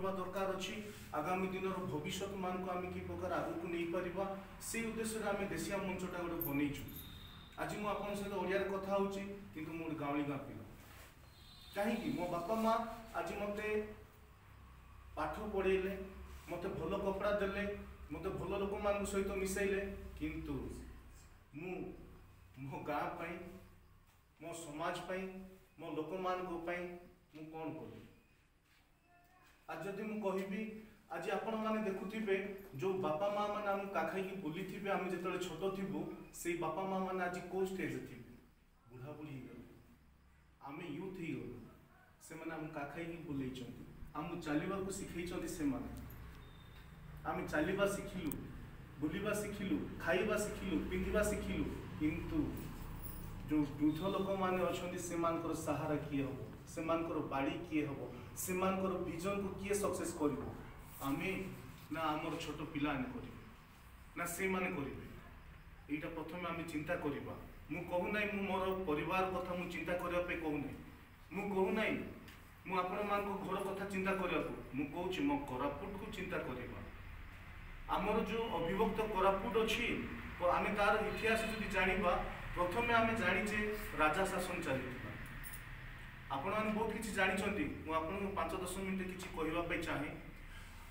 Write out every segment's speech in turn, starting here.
କରିବା ଦରକାର ଅଛି, ଆଗାମୀ ଦିନର ଭବିଷ୍ୟତମାନଙ୍କୁ ଆମେ କି ପ୍ରକାର ଆଗକୁ ନେଇପାରିବା, ସେଇ ଉଦ୍ଦେଶ୍ୟରେ ଆମେ ଦେଶିଆ ମଞ୍ଚଟା ଗୋଟେ ବନେଇଛୁ। ଆଜି ମୁଁ ଆପଣଙ୍କ ସହିତ ଓଡ଼ିଆରେ କଥା ହେଉଛି, କିନ୍ତୁ ମୁଁ ଗୋଟେ ଗାଉଁଲି ଗାଁ ପିଲା। କାହିଁକି ମୋ ବାପା ମା ଆଜି ମୋତେ ପାଠ ପଢ଼େଇଲେ, ମୋତେ ଭଲ କପଡ଼ା ଦେଲେ, ମୋତେ ଭଲ ଲୋକମାନଙ୍କ ସହିତ ମିଶାଇଲେ, କିନ୍ତୁ ମୁଁ ମୋ ଗାଁ ପାଇଁ, ମୋ ସମାଜ ପାଇଁ, ମୋ ଲୋକମାନଙ୍କ ପାଇଁ ମୁଁ କ'ଣ କଲି? ଆଜି ଯଦି ମୁଁ କହିବି, ଆଜି ଆପଣମାନେ ଦେଖୁଥିବେ, ଯେଉଁ ବାପା ମା ମାନେ ଆମକୁ କାଖେଇକି ବୁଲିଥିବେ ଆମେ ଯେତେବେଳେ ଛୋଟ ଥିବୁ, ସେଇ ବାପା ମା ମାନେ ଆଜି କେଉଁ ଷ୍ଟେଜରେ ଥିବେ? ବୁଢ଼ା ବୁଢ଼ୀ ହେଇଗଲେ, ଆମେ ୟୁଥ୍ ହେଇଗଲୁ। ସେମାନେ ଆମକୁ କାଖେଇକି ବୁଲେଇଛନ୍ତି, ଆମକୁ ଚାଲିବାକୁ ଶିଖେଇଛନ୍ତି ସେମାନେ। ଆମେ ଚାଲିବା ଶିଖିଲୁ, ବୁଲିବା ଶିଖିଲୁ, ଖାଇବା ଶିଖିଲୁ, ପିନ୍ଧିବା ଶିଖିଲୁ, କିନ୍ତୁ ଯେଉଁ ବୃଦ୍ଧ ଲୋକମାନେ ଅଛନ୍ତି, ସେମାନଙ୍କର ସାହାରା କିଏ ହେବ? ସେମାନଙ୍କର ବାଡ଼ି କିଏ ହେବ? ସେମାନଙ୍କର ଭିଜନକୁ କିଏ ସକ୍ସେସ୍ କରିବ? ଆମେ ନା ଆମର ଛୋଟ ପିଲାମାନେ କରିବେ ନା ସେମାନେ କରିବେ? ଏଇଟା ପ୍ରଥମେ ଆମେ ଚିନ୍ତା କରିବା। ମୁଁ କହୁନାହିଁ ମୁଁ ମୋର ପରିବାର କଥା ମୁଁ ଚିନ୍ତା କରିବା ପାଇଁ କହୁନାହିଁ। ମୁଁ କହୁନାହିଁ ମୁଁ ଆପଣମାନଙ୍କ ଘର କଥା ଚିନ୍ତା କରିବାକୁ। ମୁଁ କହୁଛି ମୋ କୋରାପୁଟକୁ ଚିନ୍ତା କରିବା। ଆମର ଯେଉଁ ଅବିଭକ୍ତ କୋରାପୁଟ ଅଛି, ଆମେ ତାର ଇତିହାସ ଯଦି ଜାଣିବା, ପ୍ରଥମେ ଆମେ ଜାଣିଛେ ରାଜା ଶାସନ ଚାଲିଥିଲା। ଆପଣମାନେ ବହୁତ କିଛି ଜାଣିଛନ୍ତି, ମୁଁ ଆପଣଙ୍କୁ 5-10 ମିନିଟ୍ କିଛି କହିବା ପାଇଁ ଚାହେଁ।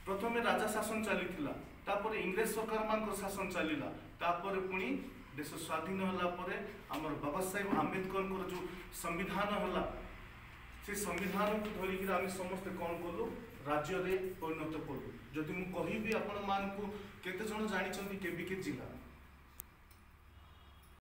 ପ୍ରଥମେ ରାଜା ଶାସନ ଚାଲିଥିଲା, ତାପରେ ଇଂରେଜ ସରକାରମାନଙ୍କର ଶାସନ ଚାଲିଲା, ତାପରେ ପୁଣି ଦେଶ ସ୍ୱାଧୀନ ହେଲା ପରେ ଆମର ବାବା ସାହେବ ଆମ୍ବେଦକରଙ୍କର ଯେଉଁ ସମ୍ବିଧାନ ହେଲା, ସେ ସମ୍ବିଧାନକୁ ଧରିକିରି ଆମେ ସମସ୍ତେ କ'ଣ କଲୁ? ରାଜ୍ୟରେ ପରିଣତ କଲୁ। ଯଦି ମୁଁ କହିବି ଆପଣମାନଙ୍କୁ, କେତେ ଜଣ ଜାଣିଛନ୍ତି କେବିକେ ଜିଲ୍ଲା?